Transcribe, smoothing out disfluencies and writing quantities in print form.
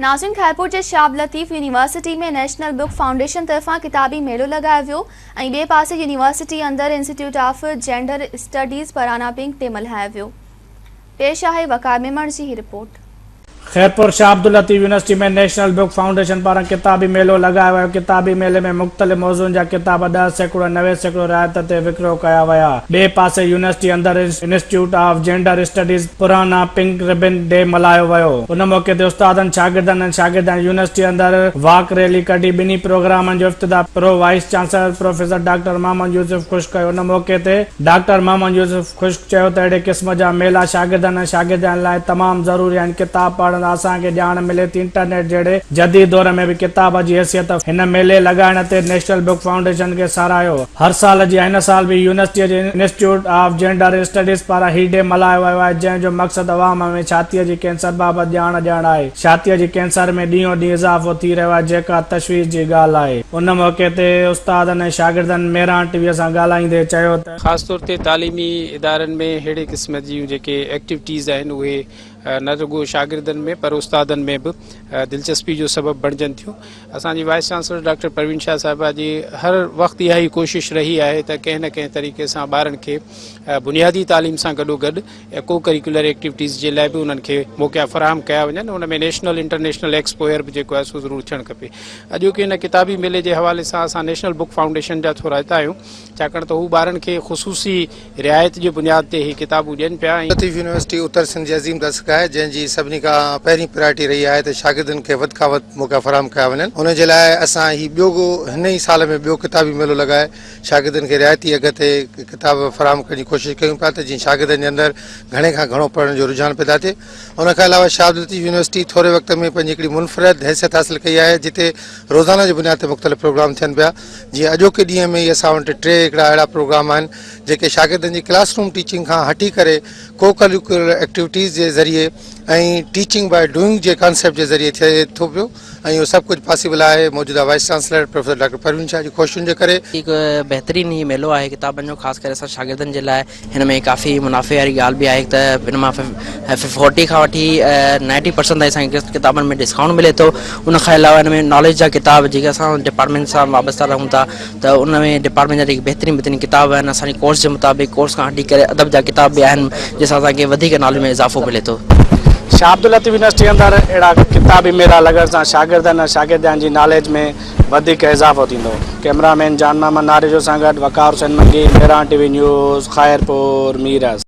ناظرين خيرپور جي Shah Latif university ۾ national book foundation طرفان ڪتابي ميلو لڳايو ويو ۽ ٻئي پاسي يونيورسٽي اندر انسٽيٽيوٽ آف جينڊر اسٽڊيز پرانا پنڪ ڊي ملهايو ويو. پيش آهي وقار ميمڻ جي هي report. Khairpur Shah Abdul Latif university ۾ national book foundation پاران ڪتابي ميلو لڳايو ويو، ڪتابي ميلي ۾ مختلف موضوعن جا ڪتاب 10% ۽ 90% رعايت تي وڪرو ڪيا ويا، ٻئي پاسي يونيورسٽي اندر انسٽيٽيوٽ آف جينڊر اسٽڊيز پرانا پنڪ ربن ڊي ملهايو ويو. ان موقعي تي استادن، شاگردن ۽ شاگردياڻين يونيورسٽي اندر واڪ ريلي ڪڍي ٻنهي پروگرامن جو افتتاح pro vice chancellor professor doctor Muhammad Yousuf Khushk ڪيو. ان موقعي تي ڊاڪٽر محمد يوسف خشڪ چيو ته اهڙي قسم جا ميلا شاگردن ۽ شاگردياڻين لاء تمام ضروري آهن، ڪتاب پڙهڻ سان اسان کي ڄاڻ ملي ٿي، انٽرنيٽ جهڙي جديد دور ۾ به ڪتاب جي حيثيت هن ميلي لڳائڻ تي نيشنل بڪ فائونڊيشن کي ساراهيو. هر سال جيان هن سال به يونيورسٽيء جي انسٽيٽيوٽ آف جينڊر اسٽڊيز پاران هي ڊي ملهايو ويو آهي، جنهن جو مقصد عوام ۾ ڇاتيء جي ڪينسر بابت ڄاڻ ڏيڻ آهي. ڇاتيء جي ڪينسر ۾ ڏينهون ڏينهن اضافو ٿي رهيو آهي، جيڪا تشويش جي ڳالهه آهي. ان موقعي تي استادن ۽ شاگردن مهراڻ ٽي وي سان ڳالهائيندي چيو ته. خاص طور تي تعليمي ادارن ۾ ههڙي قسم جون جيڪي ايڪٽيوٽيز آهن اهي نه رڳو شاگردن ۾ پر استادن ۾ به دلچسپي جو سبب بڻجن ٿيون. اسان جي vice chancellor doctor Parveen Shah صاحبه جي هر وقت اها ئي ڪوشش رهي آهي ته ڪنهن نه ڪنهن طريقي سان ٻارن کي بنيادي تعليم سان گڏو گڏ ڪو ڪريڪولر ايڪٽيوٽيز جي لاء به انهن کي موقعا فراهم ڪيا وڃن ان ۾ نيشنل انٽرنيشنل ايڪسپوئر به جيڪو آهي سو ضرور ٿيڻ کپي. اڄوڪي هن ڪتابي ميلي جي حوالي سان اسان نيشنل بڪ فائونڊيشن جا ٿورائتا آهيون ڇاڪاڻ ته هو ٻارن کي خصوصي رعايت جي بنياد تي هي ڪتابون ڏين پيا ۽. لطيف يونيورسٽي اتر سنڌ جي عظيم درسگاهه آهي، جنهن جي سڀني کان پهرين پرائرٽي رهي آهي ته شاگردن کي وڌ کان وڌ موقعا فراهم ڪيا وڃن، ان جي لاء اسان هي ٻيو هن ئي سال ۾ ٻيو ڪتابي ميلو لڳائي شاگردن کي رعايتي اگهه تي ڪتاب فراهم ڪرڻ جي ڪوشش ڪيون پيا ته جيئن شاگردن جي اندر گهڻي کان گهڻو پڙهڻ جو رجحان پيدا ٿئي. ان کان علاوه شاهه عبداللطيف يونيورسٽي ٿوري وقت ۾ پنهنجي هڪڙي منفرد حيثيت حاصل ڪئي آهي، جتي روزانه جي بنياد تي مختلف پروگرام ٿين پيا. جيئن اڄوڪي ڏينهن ۾ ئي اسان وٽ ٽي هڪڙا اهڙا پروگرام آهن جيڪي شاگردن جي ڪلاس روم ٽيچنگ کان هٽي ڪري ڪو ڪريڪولر ايڪٽيوٽيز جي ذريعي ۽ ٽيچنگ باء ڊوئنگ جي ڪانسيپٽ جي ذريعي ٿئي ٿو پيو ۽ اهو سڀ ڪجهه پاسيبل آهي موجوده vice chancellor professor doctor Parveen Shah جي ڪوششن جي ڪري. هڪ بهترين هي ميلو آهي ڪتابن جو خاص ڪري اسان شاگردن جي لاء هن ۾ ڪافي منافعي واري ڳالهه به آهي ته هن مان فورٽي کان وٺي نائنٽي پرسنٽ تائين اسان کي ڪتابن ۾ ڊسڪائونٽ ملي ٿو ان کان علاوه هن ۾ ناليج جا ڪتاب جيڪي اسان ڊپارٽمينٽ سان وابسته رهون ٿا ته ان ۾ ڊپارٽمينٽ جا جيڪي بهترين بهترين ڪتاب آهن اسان جي ڪورس جي مطابق ڪورس کان هٽي ڪري ادب جا ڪتاب به آهن جنهن سان اسان کي وڌيڪ ناليج ۾ اضافو ملي ٿو. شاهه عبداللطيف يونيورسٽي اندر اهڙا ڪتابي ميلا لڳڻ سان شاگردن ۽ شاگردياڻين جي ناليج ۾ وڌيڪ اضافو ٿيندو. ڪئميرا مين جان محمد ناريجو سان گڏ Waqar Hussain Mangi, Mehran T V news, Khairpur Mirs.